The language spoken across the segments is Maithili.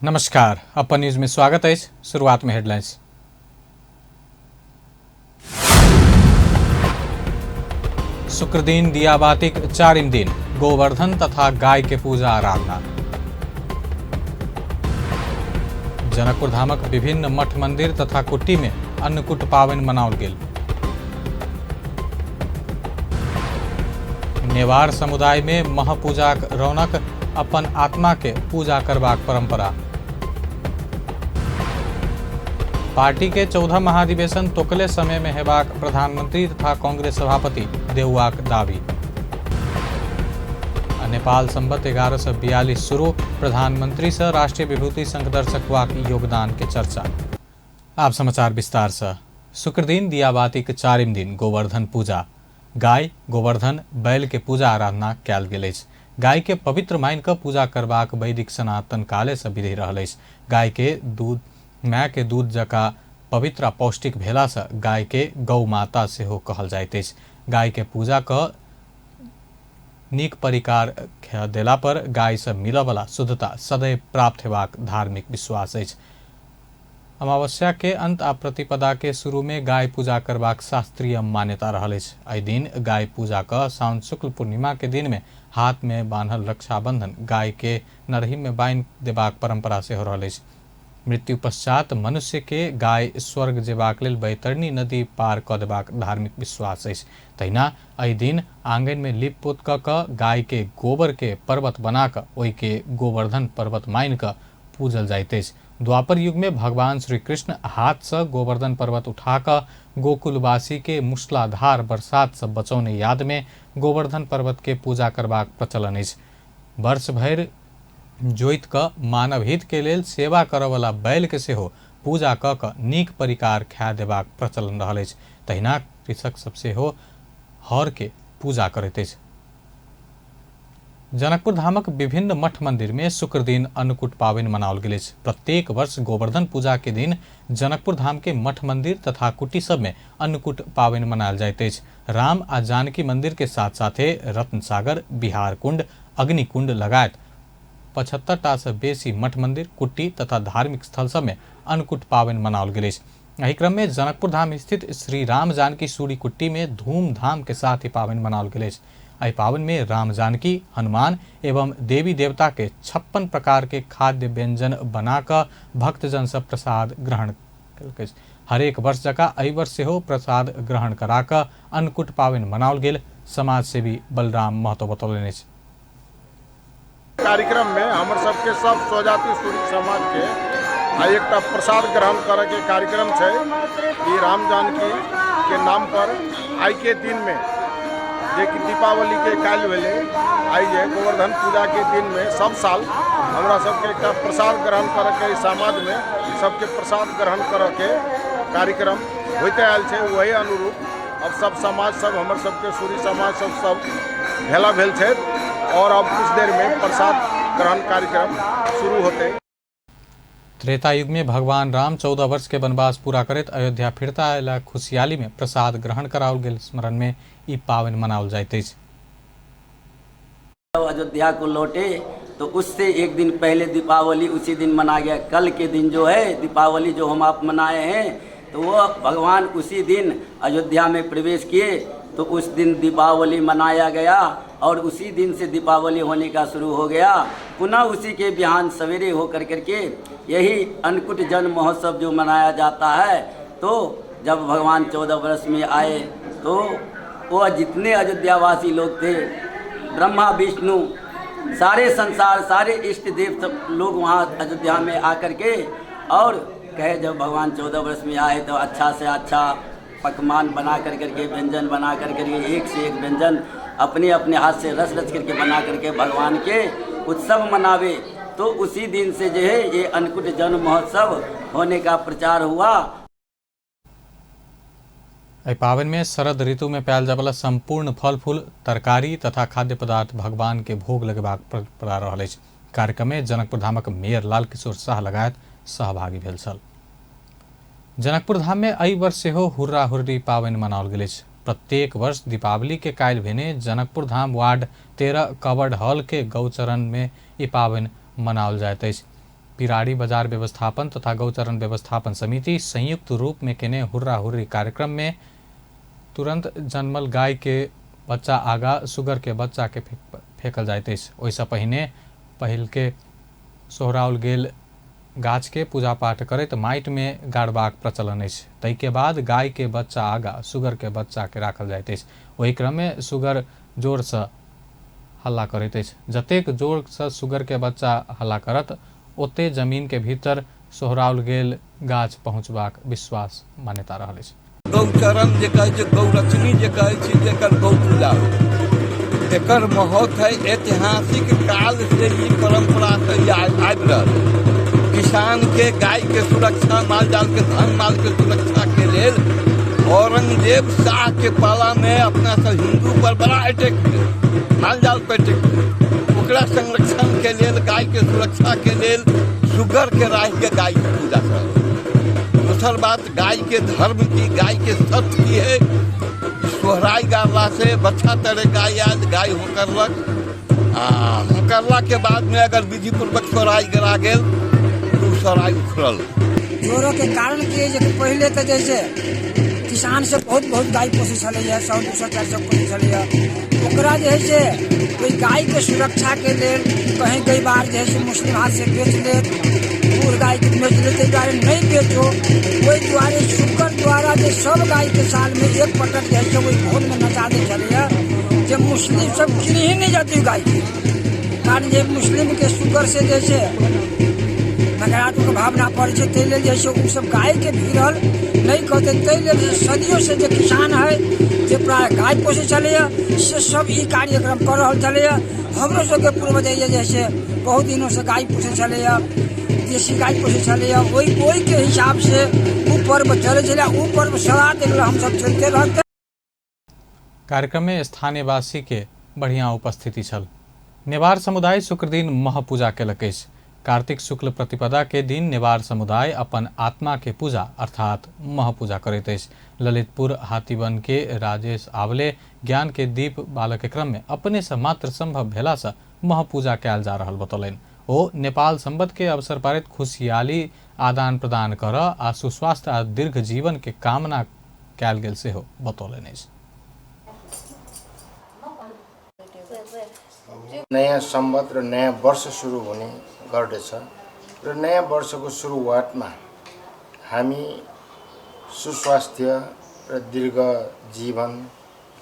नमस्कार, अपन न्यूज में स्वागत अछि। शुरुआत में हेडलाइंस। शुक्र दिन दियाबातीक चारिम दिन, गोवर्धन तथा गाय के पूजा आराधना। जनकपुर धामक विभिन्न मठ मंदिर तथा कुटी में अन्नकूट पावनि मनाओल गेल। नेवार समुदाय में महापूजाक रौनक, अपन आत्मा के पूजा करबाक परंपरा। पार्टी के 14 महाधिवेशन तोकले समय में हेबाक प्रधानमंत्री तथा कांग्रेस सभापति देउवाक दावी। नेपाल संवत 1142 शुरू, प्रधानमंत्री से राष्ट्रीय विभूति शंखधर सखुआक योगदान के चर्चा। आप समाचार विस्तार से। शुक्र दिन दियाबातीक चारिम दिन गोवर्धन पूजा, गाय गोवर्धन बैल के पूजा आराधना कयल गेल अछि। गाय के पवित्र मानि कऽ पूजा करबाक वैदिक सनातन काले से विधि रहल अछि। गाय के दूध माय के दूध जकाँ पवित्र आ पौष्टिक भेला से गाय के गौ माता सेहो कहल जाइत अछि। गाय के पूजा कऽ नीक परिकार देला पर गाय से मिलऽवला शुद्धता सदैव प्राप्त हेबाक धार्मिक विश्वास अछि। अमावस्या के अंत आ प्रतिपदा के शुरू में गाय पूजा करबाक शास्त्रीय मान्यता रहल अछि। एहि दिन गाय पूजा कऽ साउन शुक्ल पूर्णिमा के दिन में हाथ में बान्हल रक्षाबंधन गाय के नरही में बान्हि देबाक परंपरा सेहो रहल अछि। मृत्यु पश्चात मनुष्य के गाय स्वर्ग जेबाक लेल बैतरणी नदी पार कऽ देबाक धार्मिक विश्वास अछि। तहिना एहि दिन आंगन में लीप पोत कऽ कऽ गाय के गोबर के पर्वत बना कऽ ओहि के गोवर्धन पर्वत मानि कऽ पूजल जाइत अछि। द्वापर युग में भगवान श्री कृष्ण हाथ से गोवर्धन पर्वत उठा कऽ गोकुलवासी के मूसलाधार बरसात से बचौने याद में गोवर्धन पर्वत के पूजा करबाक प्रचलन अछि। वर्ष भरि जोति कऽ मानव हित के लेल सेवा करऽवला बैल के सेहो पूजा कऽ कऽ नीक परिकार खाय देबाक प्रचलन रहल अछि। तहिना कृषक सब सेहो हर के पूजा करैत अछि। जनकपुर धामक विभिन्न मठ मंदिर में शुक्र दिन अन्नकूट पावनि मनाओल गेल अछि। प्रत्येक वर्ष गोवर्धन पूजा के दिन जनकपुर धाम के मठ मंदिर तथा कुटी सब में अन्नकूट पावनि मनायल जाइत अछि। राम आ जानकी मंदिर के साथ साथे रत्नसागर, बिहार कुंड, अग्निकुंड लगायत 75 टा से बेसी मठ मंदिर, कुटी तथा धार्मिक स्थल सब में अन्नकूट पावनि मनाओल गेल अछि। एहि क्रम में जनकपुर धाम स्थित श्री राम जानकी सूरी कुट्टी में धूमधाम के साथ ही पावनि मनाओल गेल अछि। एहि पावनि में राम जानकी, हनुमान एवं देवी देवता के 56 प्रकार के खाद्य व्यंजन बना कऽ भक्तजन सब प्रसाद ग्रहण केलक अछि। हरेक वर्ष जकाँ एहि वर्ष सेहो प्रसाद ग्रहण करा कऽ अन्नकूट पावनि मनाओल गेल समाजसेवी बलराम महतो बतौलनि अछि। कार्यक्रम में हमर सबके सब स्वजाति सूरी समाज के आइ एकटा प्रसाद ग्रहण करे के कार्यक्रम छै। ई राम जानकी के नाम पर आइ के दिन में जे कि दीपावली के काल्हि भेलै, आइ जे गोवर्धन पूजा के दिन में सब साल हमरा सबके एकटा प्रसाद ग्रहण करे के समाज में सबके प्रसाद ग्रहण करे के कार्यक्रम होइते आयल छै। वही अनुरूप अब सब समाज सब हमर सबके सूरी समाज सब सब भेला भेल छै और अब कुछ देर में प्रसाद ग्रहण कार्यक्रम शुरू होते। त्रेता युग में भगवान राम 14 वर्ष के वनवास पूरा करैत अयोध्या फिरता अयला खुशियाली में प्रसाद ग्रहण कराओल गेल स्मरण में ई पावनि मनाओल जाइत अछि। अयोध्या को लौटे तो उससे एक दिन पहले दीपावली उसी दिन मना गया। कल के दिन जो है दीपावली जो हम आप मनाए हैं तो वो भगवान उसी दिन अयोध्या में प्रवेश किए तो उस दिन दीपावली मनाया गया और उसी दिन से दीपावली होने का शुरू हो गया। पुनः उसी के बिहान सवेरे होकर करके यही अन्नकूट जन्म महोत्सव जो मनाया जाता है। तो जब भगवान 14 वर्ष में आए तो वो जितने अयोध्यावासी लोग थे, ब्रह्मा विष्णु सारे संसार सारे इष्ट देव सब लोग वहाँ अयोध्या में आकर के और कहे जब भगवान 14 वर्ष में आए तो अच्छा से अच्छा पकवान बना कर करके व्यंजन बना कर करके एक से एक व्यंजन अपने अपने हाथ से रस रच करके बना करके भगवान के उत्सव मनावे। तो उसी दिन से जो है ये अन्नकूट जन्म महोत्सव होने का प्रचार हुआ। एहि पावनि में शरद ऋतु में पायल जायवला संपूर्ण फल फूल तरकारी तथा खाद्य पदार्थ भगवान के भोग लगेबाक परंपरा रहल अछि। कार्यक्रम में जनकपुर धामक मेयर लाल किशोर शाह लगायत सहभागी भेल छल। जनकपुर धाम में एहि वर्ष सेहो हुर्रा हुर्री पावनि मनाओल गेल अछि। प्रत्येक वर्ष दीपावली के काल्हि भेने Janakpur Dham ward 13 cupboard hall के गौचरण में ई पावनि मनाओल जाइत अछि। पिराड़ी बाजार व्यवस्थापन तथा गौचरण व्यवस्थापन समिति संयुक्त रूप में केने हुर्रा हुर्री कार्यक्रम में तुरंत जन्मल गाय के बच्चा आगा सुगर के बच्चा के फेकल जाइत अछि। ओहिसँ पहिने पहिल के सोहराओल गेल गाछ के पूजा पाठ करैत माटि में गाड़बाक प्रचलन अछि। ताहिके बाद गाय के बच्चा आगा सुगर के बच्चा के राखल जाइत अछि। ओहि क्रम में सुगर जोर से हल्ला करैत अछि। जतेक जोर से सुगर के बच्चा हल्ला करत ओते जमीन के भीतर सोहराओल गेल गाछ पहुँचबाक विश्वास मान्यता रहल अछि। गौचरण जे कहै छै, गौरक्षणी जे कहै छी, जेकर गौ पूजा हो, एकर महत्व है ऐतिहासिक काल से ई परंपरा से आबि रहल है। किसान के गाय के सुरक्षा, माल जाल के धन माल के सुरक्षा के लेल औरंगजेब शाह के पाला में अपना सब हिंदू पर बड़ा अटैक भेल, माल जाल पर अटैक भेल। ओकरा संरक्षण के लेल, गाय के सुरक्षा के लेल सुगर के राख के गाय के पूजा करल। दोसर बात, गाय के धर्म की, गाय के सत्य की है, सोहराई गाड़ला से बच्चा तरे गाय आयल, गाय होकरलक, आ होकरला के बाद में अगर विधि पूर्वक सोहराई गरा गेल तो सोहराई उखड़ल। जोड़ो के कारण की है जे पहले तो जैसे किसान सब बहुत बहुत गाय पोसै छलैया, 100 200 400 पोसै छलैया, ओकरा जे है से ओहि गाय के सुरक्षा के लेल कहीं कई बार जे है से मुस्लिम हाथ से बेच लेत, बूढ़ गाय के बेच लेत, ताहि दुआरे नहि बेचो, ओहि दुआरे सुकर द्वारा जे सब गाय के साल में एक पटक जे है से ओहि भोर में नचा दै छलैया जे मुस्लिम सब किन ही नहीं जाती गाय के, कारण जे मुस्लिम के सुकर से जे से नकारात्मक भावना पड़ै छै, ताहि लेल जे है से ओ सब गाय के भिड़ल नहि कहतै। ताहि लेल सदियों से जे किसान है जे प्राय गाय पोसै छलैया से सब ई कार्यक्रम कर रहल छलैया। हमरो सबके पूर्वज जे है से बहुत दिनों से गाय पोसै छलैया, देसी गाय पोसै छलैया, ओहि के हिसाब से ओ पर्व चलै छलै, ओ पर्व सदा दिन हमसब चलिते रहतै। कार्यक्रम में स्थानीयवासी के बढ़िया उपस्थिति छल। नेवार समुदाय शुक्रदिन महापूजा केलक अछि। कार्तिक शुक्ल प्रतिपदा के दिन नेवार समुदाय अपन आत्मा के पूजा अर्थात महापूजा करैत अछि। ललितपुर हाथीवन के राजेश आवले ज्ञान के दीप बालक के क्रम में अपने से मात्र संभव भेला से महापूजा कयल जा रहल बतौलनि। ओ नेपाल संबत के अवसर पारित खुशहाली आदान प्रदान कर आ सुस्वास्थ्य आ दीर्घ जीवन के कामना कयल गेल सेहो बतौलनि अछि। नयाँ सम्वत र नयाँ वर्ष सुरु हुने गर्दछ र नयाँ वर्षको सुरुवातमा हामी सुस्वास्थ्य र दीर्घ जीवन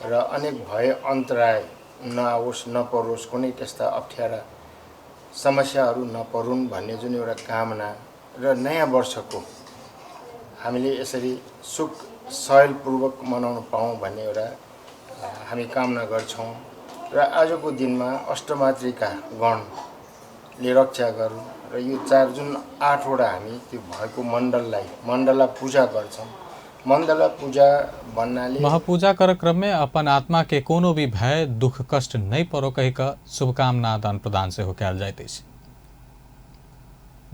र अनेक भय अन्तराय नआओस्, नपरोस्, कुनै त्यस्ता अप्ठ्यारा समस्याहरू नपरुन् भन्ने जुन एउटा कामना र नयाँ वर्षको हामीले यसरी सुख सहेलपूर्वक मनाउन पाऊँ भन्ने एउटा हामी कामना गर्छौँ। र आजको दिनमा अष्टमातृका गणले रक्षा गरून् र यो चार जुन आठवटा हामी त्यो भएको मण्डललाई मण्डला पूजा गर्छौँ। मण्डला पूजा भन्नाले महापूजा कर क्रम में अपन आत्मा के कोनो भी भय दुख कष्ट नहीं पड़ो कहि कऽ शुभकामना आदान प्रदान सेहो कयल जाइत अछि।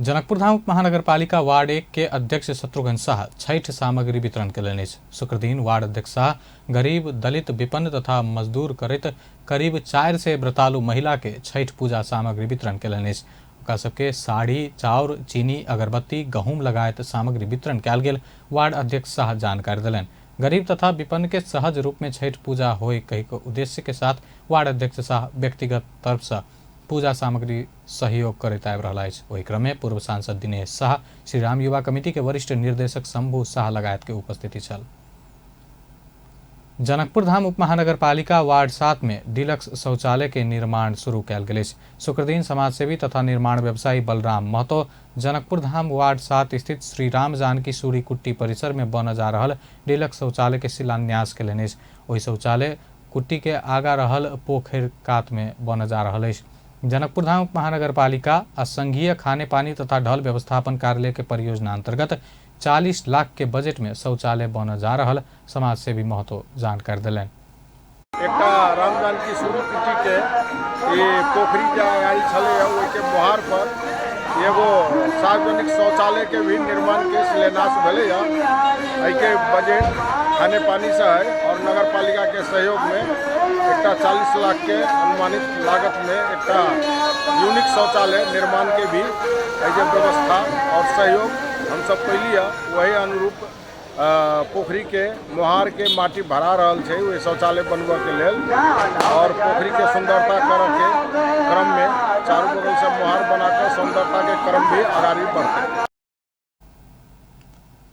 जनकपुर धाम महानगरपालिका वार्ड 1 के अध्यक्ष शत्रुघ्न शाह छठ सामग्री वितरण केलनि अछि। शुक्रदिन वार्ड अध्यक्ष शाह गरीब दलित विपन्न तथा मजदूर करैत करीब 400 व्रतालु महिला के छठ पूजा सामग्री वितरण केलनि अछि। ओकरा सबके साड़ी, चाउर, चीनी, अगरबत्ती, गहूम लगायत सामग्री वितरण कयल गेल वार्ड अध्यक्ष शाह जानकारी देलनि। गरीब तथा विपन्न के सहज रूप में छठ पूजा होय कहि के उद्देश्य के साथ वार्ड अध्यक्ष शाह व्यक्तिगत तरफ से पूजा सामग्री सहयोग करैत आबि रहल अछि। ओहि क्रम में पूर्व सांसद दिनेश शाह, श्रीराम युवा कमिटी के वरिष्ठ निर्देशक शंभू शाह लगायत के उपस्थिति छल। जनकपुर धाम उपमहानगरपालिका वार्ड 7 में डिलक्स शौचालय के निर्माण शुरू कयल गेल अछि। शुक्रदिन समाजसेवी तथा निर्माण व्यवसायी बलराम महतो जनकपुर धाम वार्ड 7 स्थित श्री राम जानकी सूरी कुट्टी परिसर में बनऽ जा रहल डिलक्स शौचालय के शिलान्यास केलनि अछि। ओहि शौचालय कुट्टी के आगा रहल पोखरि कात में बनऽ जा रहल अछि। जनकपुर धाम महानगरपालिका आ संघीय खाने पानी तथा ढल व्यवस्थापन कार्यालय के परियोजना अंतर्गत 40 लाख के बजट में शौचालय बनऽ जा रहल समाजसेवी महतो जानकारी देलनि। एकटा राम जानकी सूरी कुटी के ई पोखरी जे अगाड़ी छलै ओहिके मोहार पर एगो सार्वजनिक शौचालय के भी निर्माण के शिलान्यास भेलै। एहिके बजट खानेपानी से है और नगर पालिका के सहयोग में एकटा 40 लाख के अनुमानित लागत में एकटा यूनिक शौचालय निर्माण के भी एहि व्यवस्था और सहयोग हम सब कैली है। वही अनुरूप पोखरी के मोहार के माटी भरा रहल छै ओहि शौचालय बनबऽ के लेल और पोखरी के सुंदरता करऽ के क्रम में चारू बगल से मोहार बना कऽ सुंदरता के क्रम भी अगाड़ी बढ़तै।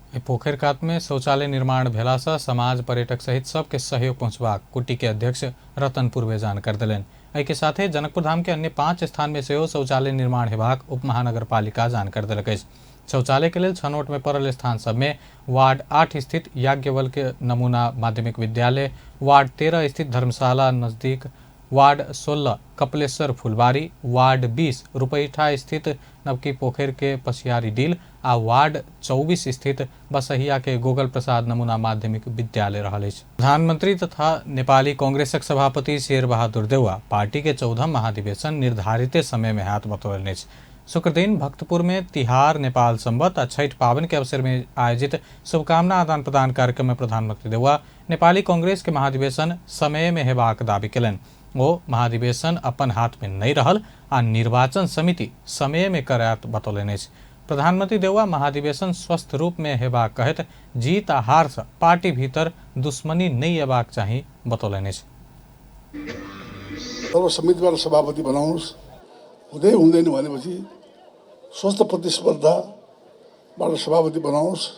एहि पोखरि कात में शौचालय निर्माण भेलासँ समाज, पर्यटक सहित सबके सहयोग पहुंचबाक कुटी के अध्यक्ष रतन पूर्वे जानकारी देलनि। एहि के साथे जनकपुर धाम के अन्य 5 स्थान में सेहो शौचालय निर्माण हेबाक उप महानगरपालिका जानकारी देलक अछि। शौचालय के लेल छनौट में पड़ल स्थान सब में वार्ड 8 स्थित याज्ञवल्क्य नमूना माध्यमिक विद्यालय, वार्ड 13 स्थित धर्मशाला नजदीक, वार्ड 16 कपिलेश्वर फुलबारी, वार्ड 20 रुपैठा स्थित नवकी पोखरि के पसियारी डील आ वार्ड 24 स्थित बसहिया के गोगल प्रसाद नमूना माध्यमिक विद्यालय रहल अछि। प्रधानमंत्री तथा नेपाली कांग्रेसक सभापति शेर बहादुर देउवा पार्टी के 14 महाधिवेशन निर्धारित समय में हाथ बतौलनि अछि। शुक्रदिन भक्तपुर में तिहार, नेपाल संवत आ छठ पावन के अवसर में आयोजित शुभकामना आदान प्रदान कार्यक्रम में प्रधानमंत्री देउवा नेपाली कांग्रेस के महाधिवेशन समय में हेबाक दावी केलनि। ओ महाधिवेशन अपन हाथ में नहीं रहल आ निर्वाचन समिति समय में करायत बतौलनि अछि। प्रधानमंत्री देउवा महाधिवेशन स्वस्थ रूप में हेबाक कहैत जीत आ हार से पार्टी भीतर दुश्मनी नहीं अयबाक चाही बतौलनि अछि। सर्वसम्मतिबाट सभापति बनाउनुहोस्, हुँदै हुँदैन भनेपछि स्वस्थ प्रतिस्पर्धाबाट सभापति बनाउनुहोस्।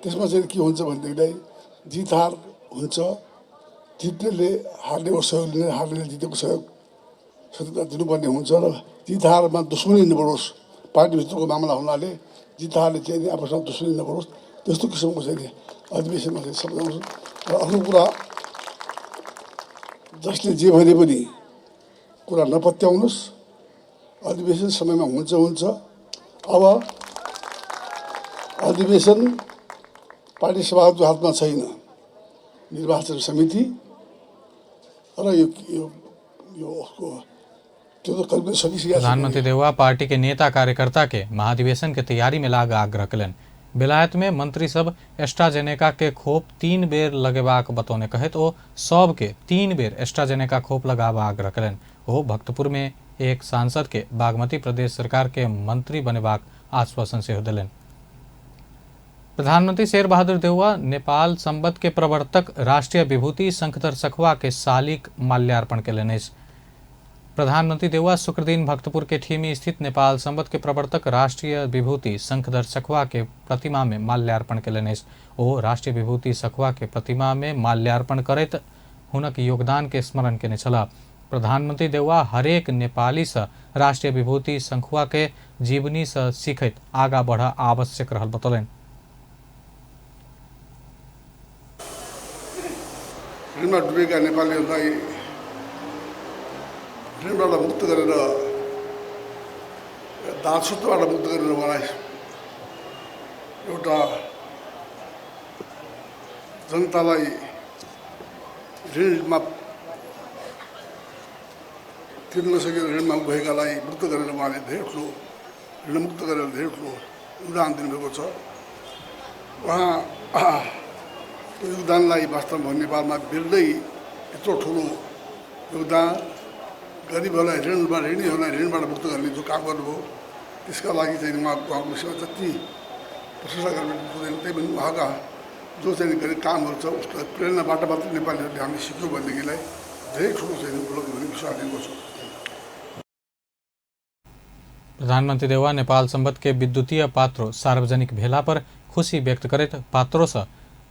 त्यसमा चाहिँ के हुन्छ भनेदेखिलाई जित हार हुन्छ, जित्नेले हार्नेको सहयोग लिने, हार्नेले जितेको सहयोग सत्यता दिनुपर्ने हुन्छ र जित हारमा दुश्मनी नबढोस्। पार्टीभित्रको मामला हुनाले जित हारले चाहिँ आपसमा दुश्मनी नबढोस्, त्यस्तो किसिमको चाहिँ अधिवेशनमा चाहिँ सम्झाउँछु। र अर्को कुरा, जसले जे भने पनि कुरा नपत्याउनुहोस्, अधिवेशन समयमा हुन्छ हुन्छ। अब अधिवेशन पार्टी सभाको हातमा छैन, निर्वाचन समिति र यो यो त्यो त करिब सकिसकेको छ। प्रधानमंत्री देउवा पार्टी के नेता कार्यकर्ता के महाधिवेशन के तैयारी में लाग आग्रह कयलनि। बेलायत में मंत्री सब एस्ट्राजेनेका के खोप 3 बेर लगेबाक बतौने कहैत ओ सब के 3 बेर एस्ट्राजेनेका खोप लगाबऽ आग्रह कयलनि। ओ भक्तपुर में एक सांसद के बागमती प्रदेश सरकार के मंत्री बनेबाक आश्वासन सेहो देलनि। प्रधानमंत्री शेर बहादुर देउवा नेपाल संवत के प्रवर्तक राष्ट्रीय विभूति शंखधर सखुवा के शालिक माल्यार्पण कयलनि अछि। प्रधानमंत्री देउवा शुक्रदिन भक्तपुर के ठेमी स्थित नेपाल संवत के प्रवर्तक राष्ट्रीय विभूति शंखधर सखुवा के प्रतिमा में माल्यार्पण कयलनि अछि। ओ राष्ट्रीय विभूति सखुवा के प्रतिमा में माल्यार्पण करैत हुनक योगदान के स्मरण केने छलाह। प्रधानमंत्री देउवा हरेक नेपाली से राष्ट्रीय विभूति शंखुआ के जीवनी से सीखैत आगा बढ़ आवश्यक रहल बतौलनि। ऋणमा डुबेका नेपालीहरूलाई ऋणबाट मुक्त गरेर, दासत्वबाट मुक्त गरेर उहाँलाई एउटा जनतालाई ऋणमा तिर्न नसकेर ऋणमा गएकालाई मुक्त गरेर उहाँले धेरै ठुलो ऋणमुक्त गरेर धेरै ठुलो योगदान दिनुभएको छ। उहाँ त्यो योगदानलाई वास्तवमा नेपालमा बिर्लै यत्रो ठुलो योगदान, गरिबहरूलाई ऋणबाट, ऋणीहरूलाई ऋणबाट मुक्त गर्ने जो काम गर्नुभयो त्यसका लागि चाहिँ उहाँको विषयमा जति प्रशंसा गर्नु पुग्दैन, त्यही पनि उहाँका जो चाहिँ गरिब कामहरू छ उसलाई प्रेरणाबाट मात्रै नेपालीहरूले हामीले सिक्यौँ भनेदेखिलाई धेरै ठुलो चाहिँ उपलब्धि भन्ने विश्वास लिएको छु। प्रधानमंत्री देउवा नेपाल संवत के विद्युतीय पात्रो सार्वजनिक भेला पर खुशी व्यक्त करैत पात्रो से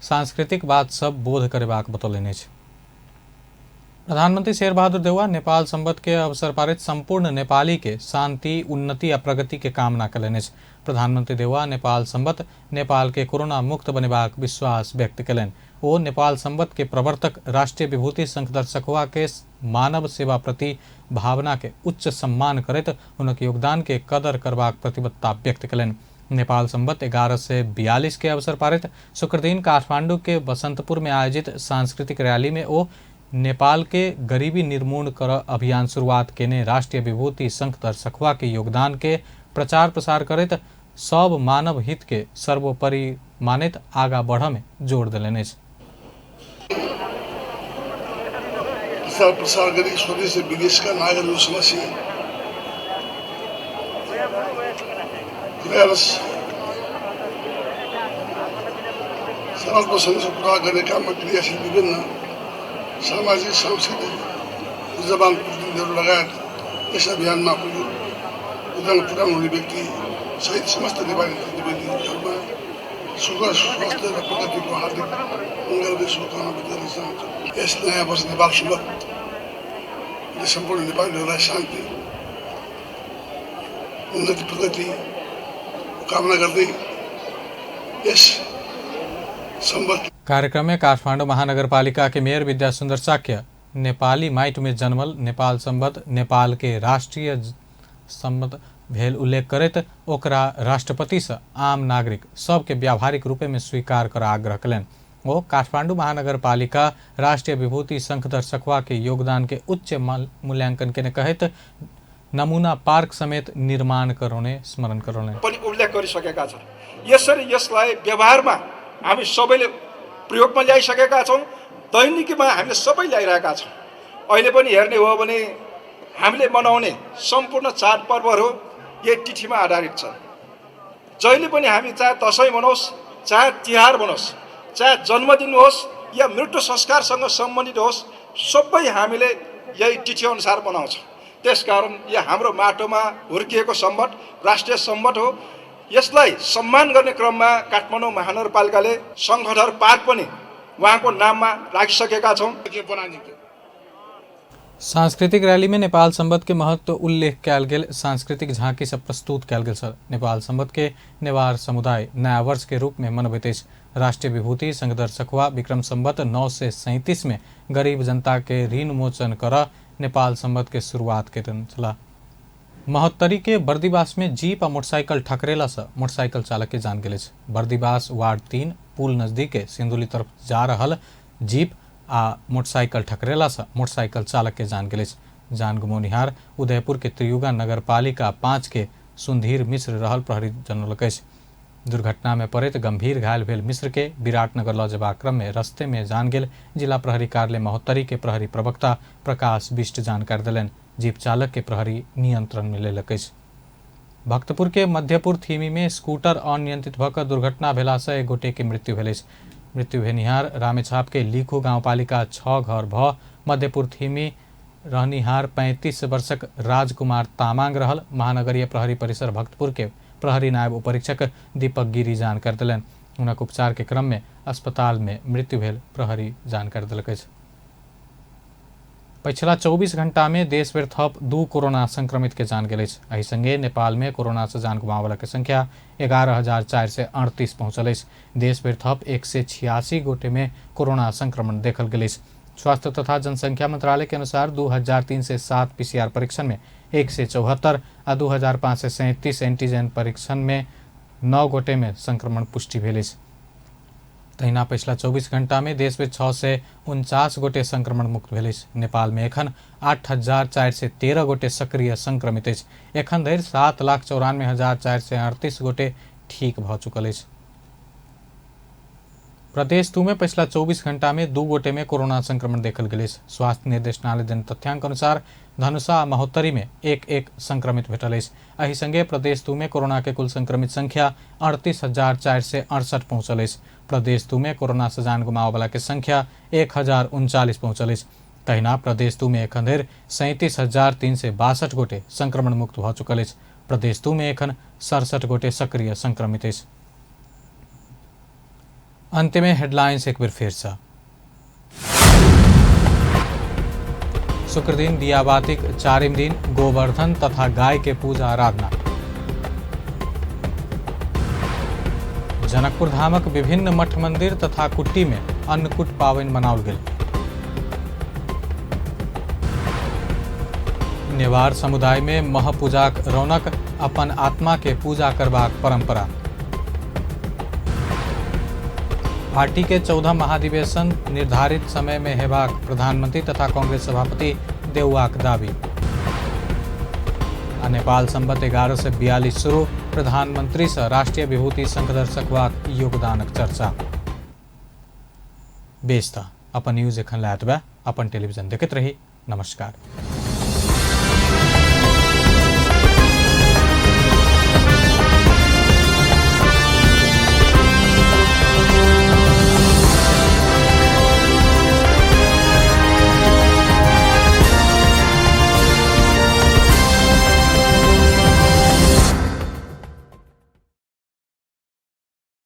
सांस्कृतिक बात सब बोध करेबाक बतौलनि अछि। प्रधानमंत्री शेरबहादुर देउवा नेपाल संवत के अवसर पारित संपूर्ण नेपाली के शांति, उन्नति आ प्रगति के कामना कयलनि अछि। प्रधानमंत्री देउवा नेपाल संवत नेपाल के कोरोना मुक्त बनेबाक विश्वास व्यक्त कयलनि। ओ नेपाल संवत के प्रवर्तक राष्ट्रीय विभूति शंखधर सखुवा के मानव सेवा प्रति भावना के उच्च सम्मान करैत हुनक योगदान के कदर करबाक प्रतिबद्धता व्यक्त कयलनि। नेपाल संवत 1142 के अवसर पारित शुक्रदिन काठमांडू के बसंतपुर में आयोजित सांस्कृतिक रैली में ओ नेपाल के गरीबी निर्मूलन कर अभियान शुरुआत केने राष्ट्रीय विभूति शंखधर सखुवा के योगदान के प्रचार प्रसार करैत सब मानव हित के सर्वोपरि मानैत आगा बढ़ में जोर देलनि अछि। प्रचार प्रसार गरी स्वदेश र विदेशका नागरिकहरू समक्ष समाजमा सन्देश पुरा गर्ने काममा क्रियाशील विभिन्न सामाजिक सांस्कृतिक ऊर्जावान प्रतिनिधिहरू लगायत यस अभियानमा योगदान पुर्याउनु हुने व्यक्ति सहित समस्त नेपाली दिदीबहिनीहरूमा सुख स्वास्थ्य र प्रगतिको हार्दिक मङ्गलमय शुभकामना व्यक्त गर्न चाहन्छु। यस नयाँ वर्ष नेपाल सम्बत सम्पूर्ण नेपालीहरूलाई शान्ति, उन्नति, प्रगति कामना गर्दै यस सम्बत कार्यक्रम में काठमाडौँ महानगरपालिका के मेयर विद्या सुन्दर शाक्य नेपाली माइट में जन्मल नेपाल सम्बत नेपाल के राष्ट्रिय सम्बत भेल उल्लेख करैत ओकरा राष्ट्रपति से आम नागरिक सबके व्यावहारिक रूपे में स्वीकार कर आग्रह कयलनि। ओ काठमाडौँ महानगरपालिका राष्ट्रिय विभूति शंखधर सखुवा के योगदान के उच्च मूल्यांकन केने कहैत नमूना पार्क समेत निर्माण करौने स्मरण करौने पनि उल्लेख गरिसकेका छन्। यसरी यसलाई व्यवहारमा हामी सबैले प्रयोगमा ल्याइसकेका छौँ, दैनिकीमा हामीले सबै ल्याइरहेका छौँ। अहिले पनि हेर्ने हो भने हामीले मनाउने सम्पूर्ण चाडपर्वहरू यही तिथिमा आधारित छ। जहिले पनि हामी चाहे दसैँ मनोस्, चाहे तिहार मनोस्, चाहे जन्मदिन होस् या मृत्यु संस्कारसँग सम्बन्धित होस्, सबै हामीले यही तिथि अनुसार मनाउँछौँ। त्यसकारण यो हाम्रो माटोमा हुर्किएको सम्बत राष्ट्रिय सम्बत हो। यसलाई सम्मान गर्ने क्रममा काठमाडौँ महानगरपालिकाले शङ्खधर पार्क पनि उहाँको नाममा राखिसकेका छौँ। सांस्कृतिक रैली में नेपाल सम्बत के महत्व उल्लेख कयल गेल सांस्कृतिक झांकी सब प्रस्तुत कयल गेल छल। नेपाल सम्बत के नेवार समुदाय नया वर्ष के रूप में मनबैत अछि। राष्ट्रिय विभूति शंखधर सखुवा विक्रम सम्बत 937 में गरीब जनता के ऋण मोचन कर नेपाल सम्बत के शुरुआत केने छलाह। महोत्तरी के बर्दिवास में जीप आ मोटरसाइकिल ठकरेला से मोटरसाइकिल चालक के जान गेल अछि। बर्दिवास वार्ड 3 पुल नजदीक के सिंधुली तरफ जा रहल जीप आ मोटरसाइकिल ठकरेला से मोटरसाइकिल चालक के जान गेल अछि। जान गुमौनिहार उदयपुर के त्रियुगा नगरपालिका 5 के सुधीर मिश्र रहल प्रहरी जनौलक अछि। दुर्घटना में पड़ैत गंभीर घायल भेल मिश्र के विराटनगर लऽ जेबाक क्रम में रस्ते में जान गेल जिला प्रहरी कार्यालय महोत्तरी के प्रहरी प्रवक्ता प्रकाश बिष्ट जानकारी देलनि। जीप चालक के प्रहरी नियंत्रण में लेलक अछि। भक्तपुर के मध्यपुर थीमी में स्कूटर अनियंत्रित भऽ कऽ दुर्घटना भेला से एक गोटे के मृत्यु भेल अछि। मृत्यु भेनिहार रामेछाप के लिखू गाउँपालिका 6 घर भ मध्यपुर थीमी रहनिहार 35 वर्षक राजकुमार तामाङ रहल महानगरीय प्रहरी परिसर भक्तपुर के प्रहरी नायब उपरीक्षक दीपक गिरी जानकारी देलनि। हुनक उपचार के क्रम में अस्पताल में मृत्यु भेल प्रहरी जानकारी देलक अछि। पछिला 24 घंटा में देशभरि थप 2 कोरोना संक्रमित के जान गेल अछि। एहि संगे नेपाल में कोरोना से जान गुमावला के संख्या 11,438 पहुंचल अछि। देशभरि थप 186 गोटे में कोरोना संक्रमण देखल गेल अछि। स्वास्थ्य तथा जनसंख्या मंत्रालय के अनुसार 2,307 पीसीआर परीक्षण में 174 आ 2,537 एंटीजन परीक्षण में 9 गोटे में संक्रमण पुष्टि भेल अछि। तहिना पछिला 24 घंटा में देश में 649 गोटे संक्रमण मुक्त भेल अछि। नेपाल में एखन 8,413 गोटे सक्रिय संक्रमित अछि। एखन धरि 7,94,438 गोटे ठीक भऽ चुकल अछि। प्रदेश 2 में पछिला 24 घंटा में 2 गोटे में कोरोना संक्रमण देखल गेल अछि। स्वास्थ्य निर्देशनालय देने तथ्यांक अनुसार धनुषा आ महोत्तरी में 1-1 संक्रमित भेटल अछि। एहि संगे प्रदेश 2 में कोरोना के कुल संक्रमित संख्या 38,468 पहुंचल अछि। प्रदेश 2 में कोरोना से जान गुमावला के संख्या 1,039 पहुंचल अछि। तहिना प्रदेश 2 में एखन धरि 37,362 गोटे संक्रमण मुक्त भऽ चुकल अछि। प्रदेश 2 में एखन 67 गोटे सक्रिय संक्रमित अछि। अंत में हेडलाइंस एक बेर फेर से। शुक्र दिन दियाबातीक चारिम दिन गोवर्धन तथा गाय के पूजा आराधना। जनकपुर धामक विभिन्न मठ मंदिर तथा कुट्टी में अन्नकूट पावनि मनाओल गेल। नेवार समुदाय में महापूजाक रौनक, अपन आत्मा के पूजा करबाक परंपरा। पार्टी के 14 महाधिवेशन निर्धारित समय में हेबाक प्रधानमंत्री तथा कांग्रेस सभापति देउवाक दावी। आ नेपाल संबत 1142 शुरू, प्रधानमंत्री से राष्ट्रीय विभूति शंखधर सखुवाक योगदानक चर्चा। बेस त अपन न्यूज एखन लए एतबे। अपन टेलीविजन देखैत रही, नमस्कार।